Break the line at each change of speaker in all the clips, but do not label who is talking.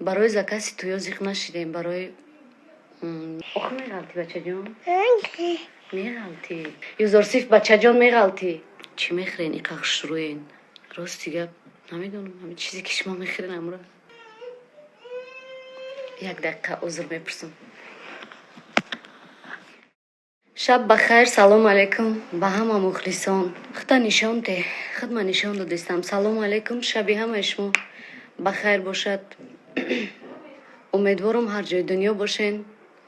Барои закази тӯё зиқ нашидем, барои ох, меғалтӣ, бачаҷон, меғалтӣ. Юзорсиф, бачаҷон, меғалтӣ. Чӣ мехӯрен, иқа хушрӯен? Рости гап, намедонам, ҳамин чизе ки шумо мехӯрен, амра. Як дақиқа, узр мепурсам. Шаб ба хайр, салому алайкум ба ҳама мухлисон. Худта нишон те, худма нишон додистам. Салому алайкум, шаби ҳамаи шумо ба хайр бошад. Умедворам, ҳар ҷои дунё бошен,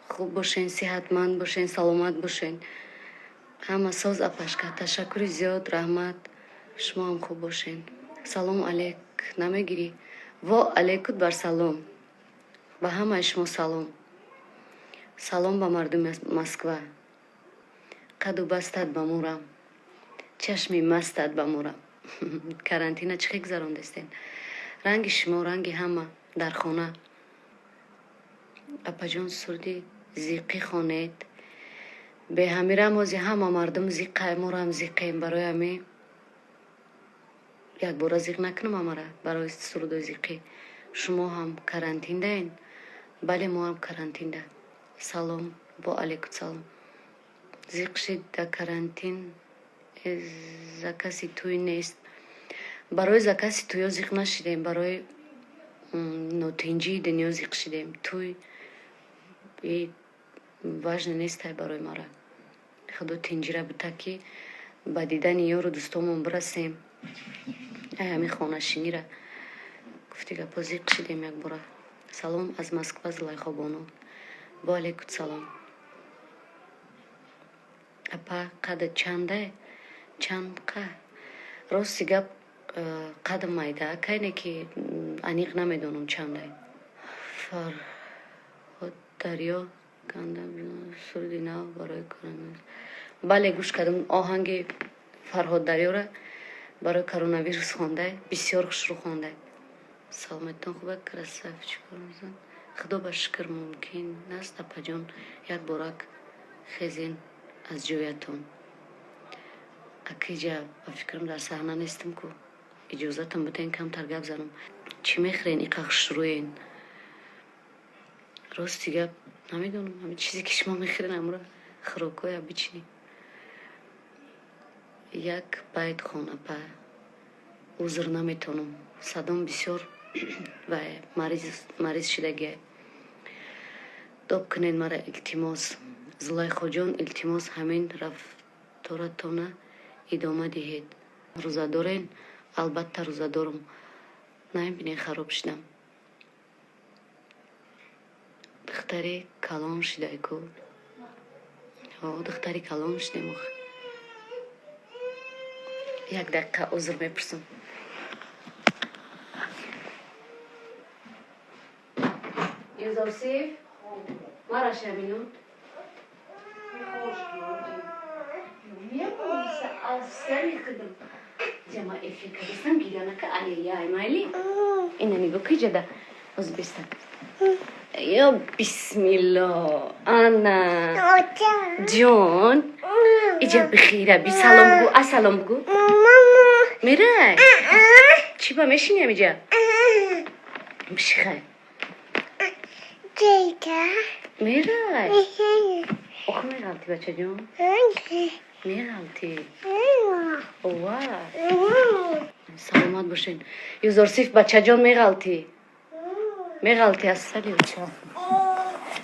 хуб бошен, сиҳатманд бошен, саломат бошен. Ҳама соз, апашка, ташаккури зиёд, раҳмат. Шумо ҳам хуб бошен. Салому алейк намегирӣ? Во алейкут бар салом. Ба ҳамаи шумо салом. Салом ба мардуми Москва. Қаду бастат ба мурам, чашми мастат ба мурам. Карантина чӣ хел гузарондестен? Ранги шумо, ранги ҳама, дар хона. Апаҷон, суруди зиқӣ хонед. Беҳамирам, ози ҳама мардум зиқай, морам зиқем. Барои ҳами якбора зиқ накунам ҳамара барои сурудои зиқӣ. Шумо ҳам карантиндаен? Бале, мо ҳам карантинда. Салом, во алейкум салом. Зиқ шид, да карантин закази тӯй нест. Барои закази тӯё зиқ нашидем, барои нотинҷии дунё зиқ шидем. Тӯй важно нестай барои мара. Худо тинҷира бита, ки ба дидани ёру дӯстомон бирасем. Ай ҳамин хонашинира гуфти гапо, зиқ шидем якбора. Салом аз Москва, Зулайхобону. Во алейкум салом. Апа, қадат чанда? Чанд қа? Рости гап, қадам майда кайне, ки аниқ намедонам чандай. Фарҳод Дарё ганда суруди нав барои коронавирус. Бале, гӯш кардам оҳанги Фарҳод Дарёра, барои коронавирус хондай, бисёр хушрӯ хондай. Саломатитон хуба, красавчик? Худо ба шукр. Мумкин аст, апаҷон, як борак хезен аз ҷоятон? Акиҷа, ба фикрам, дар саҳна нестам ку, иҷозатам биден, камтар гап занам. Чӣ мехӯрен, иқа хушрӯен? Рости гап, намедонам, ҳамин чизе ки шумо мехӯрен, амра, хӯрокҳоя бичинӣ. Як байт хон, апа. Узр, наметонам, садом бисёр ва мариз шидагия. Доб кунед мара, илтимос. Зулайхоҷон, илтимос, ҳамин рафторатона идома диҳед. Рӯзадорен? Албатта, рӯзадорам. Намебинед, хароб шудам. Духтари калон шидай ку. Духтари калон шудем. Як дақиқа, узр мепурсам. Юзорсиф, мараша минут. Асали худам ҷама эфир кардастам, гирянака, аяяй, майли. Ина нигоҳ ки ҷада озбеста. Ё бисмилло, ана ҷон, иҷа бихира, би, салом бугӯ, ассалом бугӯ. Мерай? Чӣ ба мешинӣ амиҷа? Бишихай. Мерай? Ох, меғалтӣ, бачаҷон, меғалтӣ. Ова, саломат бошен. Юзорсиф, бачаҷон, меғалтӣ, меғалтӣ, ассали оча.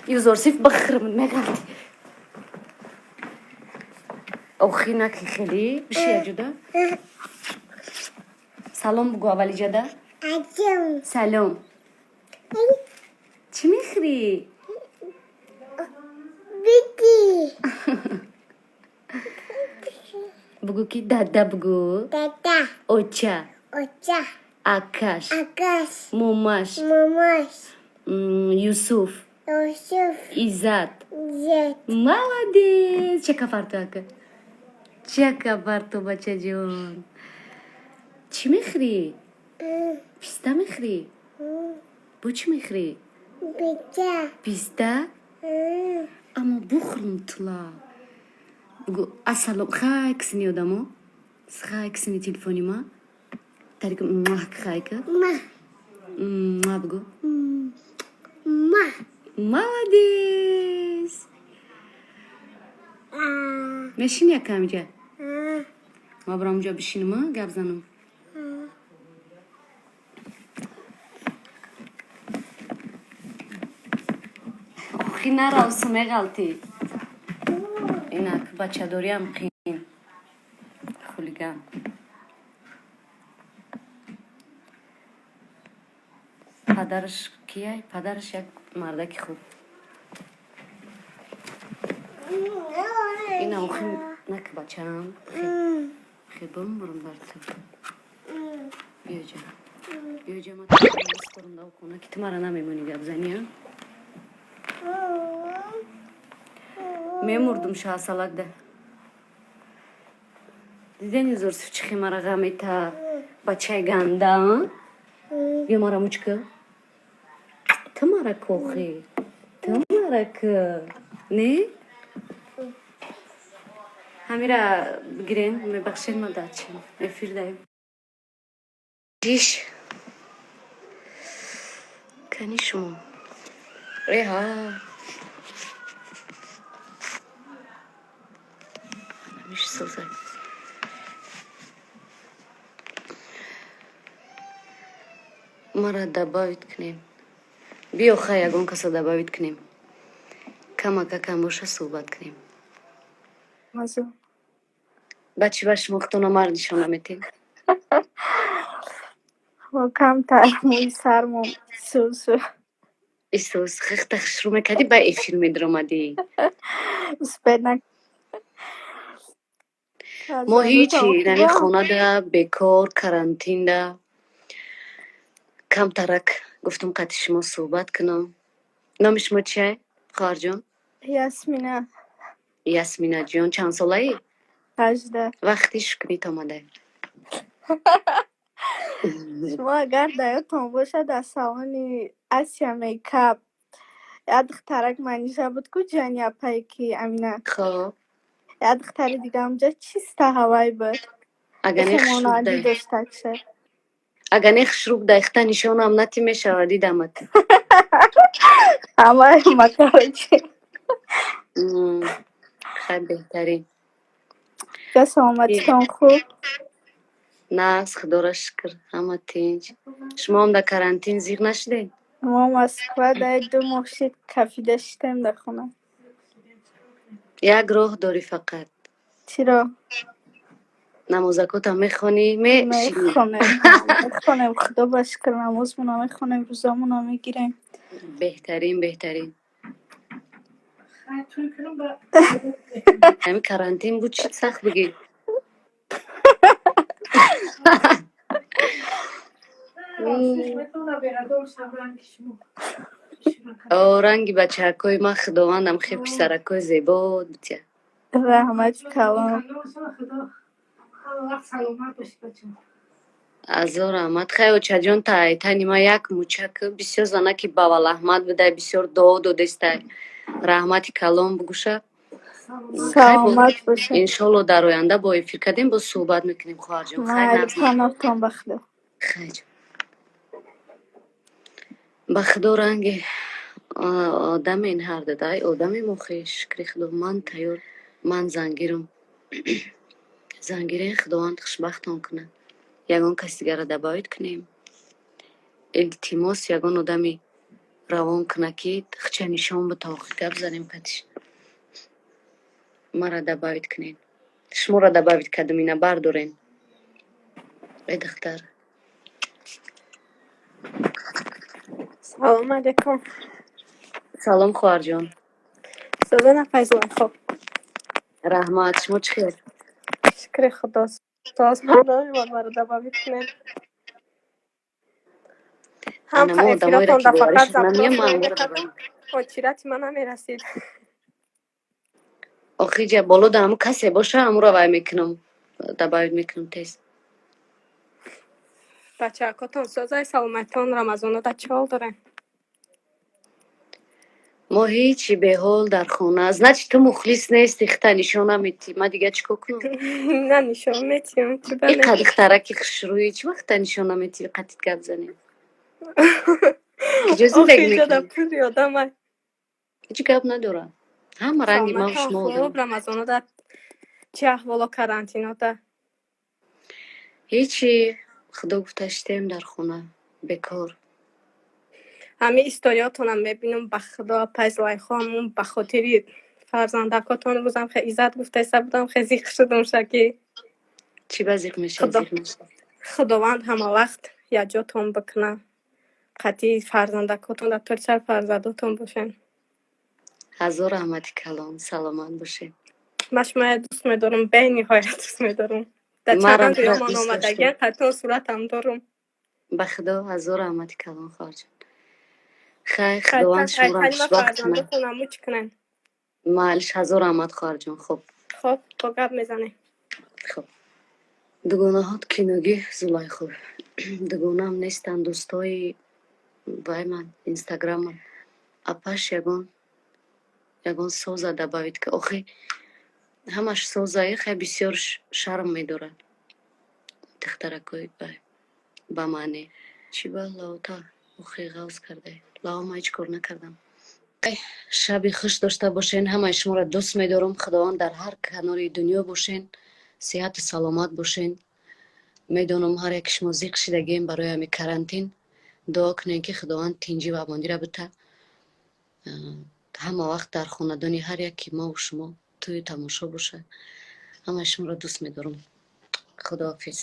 Юзорсиф, бихӯрм, меғалтӣ. Охи, наки хеле, биши аҷуда. Салом бугӯ аввали ҷада. Салом. Чӣ мехӯрӣ?
Бити.
Бугӯ ки дада бугӯ.
Дада.
Оча.
Оча.
Акаш.
Акаш.
Момаш.
Мамаш.
Юсуф.
Юсуф.
Иззат.
Иззат.
Молодец! Чакафарту, ака, чакафарту. Бачаҷон, чӣ мехӯрӣ? Писта мехӯрӣ? Бо чӣ мехӯрӣ?
Писта.
Писта? Аммо бухӯрм тула. Бугӯ ассалом, хай кисини одамо, хай кисини телефони ма тарик, хайка бугӯ. Молодец. Мешини якам иҷа? Ма барам унҷа бишинам, а, гап занам. Охи, нарав, меғалтӣ. Инак, бачадориам қиин. Хулиган. Падараш кияй? Падараш як мардаки хуб. Ина, охи, нак, бачаам. Хе, бумурум бар ту. Биёҷа. Биёҷа, ма спорум да хона, ки ту мара намемонӣ гап занӣ, а? Мемурдум шаҳсалакда. Дидени, Зурсиф, чихи мара ғамета, бачаи ганда, а? Биё, мара мучка. Ту мара кохи. Ту мара к. Не? Ҳамира бигирен, мебахшед, ма дачи. Эфир даем. Иш. Кани шумо. Эҳа. Намиш созай. Мара добавить кунем. Биё, хай, ягон каса добавить кунем. Камака кам боша, суҳбат кунем.
Мазу.
Баъд чӣ, ба шумо худтона мард нишон наметед?
Мо камтар мӯи сармо сӯсу.
Исус, хихта хушрӯ мекардӣ, ба эфир медиромадӣ.
Успеть на
Мо ҳичи нами хонада бекор, карантинда, камтарак гуфтум, қати шумо суҳбат кунам. Номи шумо чия, хоҳарҷон?
Ясмина.
Ясминаҷон, чанд солаӣ?
18.
Вақти шукрит омада.
Шумо агар дар ёдтон бошад, дар салони Асия Мейкап як духтарак Манижа буд ку, ҷани апае ки Амина.
Хоб.
Як духтари дига ҳамҷа чиста ҳавай буд.
Агар не
Монандӣ
хушрӯ
доштакша.
Агар не хушрӯ дахта нишонам нати, мешава, дидамат.
Ҳамаи ма, короче.
Хай, беҳтарин.
Га, саломатитон хуб?
Нағз, худоро шукр, ҳама тинҷ. Шумоам дар карантин зиқ нашудед?
Мо Москва дар 2 моҳ шид, кафида шитем дар хона.
Як роҳ дорӣ фақат.
Чиро?
Намозакота мехонӣ, мешинӣ.
Мехонем, мехонем, худо ба шукр, намозмона мехонем, рӯзамона мегирем.
Беҳтарин, беҳтарин. Ҳами карантин буд, чӣ сахт бигӣ. О, ранги бачаакои ман, худовандам хел писаракои зебо бутя.
Раҳмати калон.
Азор раҳмат. Хай, очаҷон, тани ма як мучак, бисёр занаки бавалаҳмат будай, бисёр дуо додестай. Раҳмати калон бугӯша.
Саломат бошед.
Иншолло, дар оянда бо эфир кардем, боз суҳбат мекунем, хоҳарҷон. Хай,
Майли,
нағз.
паноҳтон ба худо.
Хайҷон. Ба худо, ранги одамен ҳар дадай одаме мохи, шукри худо, ман тайёр, ман зангирам. Зангирен, худованд хушбахтон кунад. Ягон кас дигарро добавить кунем. Илтимос, ягон одами равон куна, ки хча нишон бита, охи, гап занем катиш. Мара добавить кунед. Шуморо добавить кардам, ина бардорен. Э, духтар.
Салом алейкум.
Салом, хоҳарҷон.
Созана Файзуллахо.
Раҳмат, шумо чӣ хел?
Шукри Худо. Соз, ман маро добавить кунед. Ҳам
Ана, мо одамоеро
эфиратон
ки
да фақат
боваришон намеям,
запрос
ман онҳоро
мекардам.
добавить.
Очирати ман намерасид.
Охи, ҷа боло да ҳамун касе боша, ҳамуро вай мекунам. Добавить мекунам тез.
Бачаакотон созай, саломатон, Рамазонода чӣ ҳол дорем?
Мо ҳичи, беҳол дар хона. Значит, ту мухлис нести, хита нишон наметӣ. Ман дига чӣ кор кунам?
На, нишон метиҳам, чӣ ба не?
Иқа духтараки хушрӯӣ, чӣ вақта нишон наметӣ, қатит гап занем? Куҷо зиндагӣ
Охи, ҷода
мекунӣ?
пули одамай.
Ҳеҷ гап надорам. Ҳама ранги ман
Саломатон
шумо
хуб,
одам.
Рамазонода чӣ аҳволо, карантинода?
Ҳечи, худо гуфта, шитем дар хона бекор.
Ҳамин историётонам мебинам, ба худо, апай Зулайхо, ҳамун ба хотири фарзандакотон рӯзам хе иззат гуфтаиста будам, хе зиқ шудум шаки.
Чӣ ба зиқ мешавед?
Худо
Зиқ нашавед.
Худованд ҳама вақт якҷотон бикуна. Қатъи фарзандакотон дар толи сар фарзандотон бошен.
Ҳазор раҳмати калон, саломат бошед.
Ман шумоя дӯст медорам, бениҳоят дӯст медорам. Дар
Марам
чанд
туро
рӯёмон
дӯст доштам.
омадагиан, қатъион суратам дорум.
Ба худо, ҳазор раҳмати калон, хоҳарҷон. Хайр, худованд шуморо
Айтани ма
хушбахт кунад.
фарзандотон аму чӣ кунен?
Майлиш, ҳазор раҳмат, хоҳарҷон. Хуб.
Хоб, бо гап мезанем.
Хуб. Дугонаҳот киногӣ, Зулайхо. Дугонаам нестанд, дӯстои вай ман, инстаграмам. Апаш, ягон соза добавить ка. Охи, ҳамаш созае, хай бисёр шарм медорад. Духтаракои вай ба маъне. Чӣ ба лавта охи ғавз кардаед? Лава ман ҳеҷ кор накардам. Шаби хуш дошта бошен. Ҳамаи шуморо дӯст медорам. Худованд дар ҳар канори дунё бошен. Сиҳату саломат бошен. Медонам, ҳар яки шумо зиқ шидагием барои ҳамин карантин. Дуо кунем, ки Худованд тинҷӣ ва амонира бита. Ҳама вақт дар хонадони ҳар яки мову шумо тӯю тамошо бошад. Ҳамаи шуморо дӯст медорам. Худоҳофиз.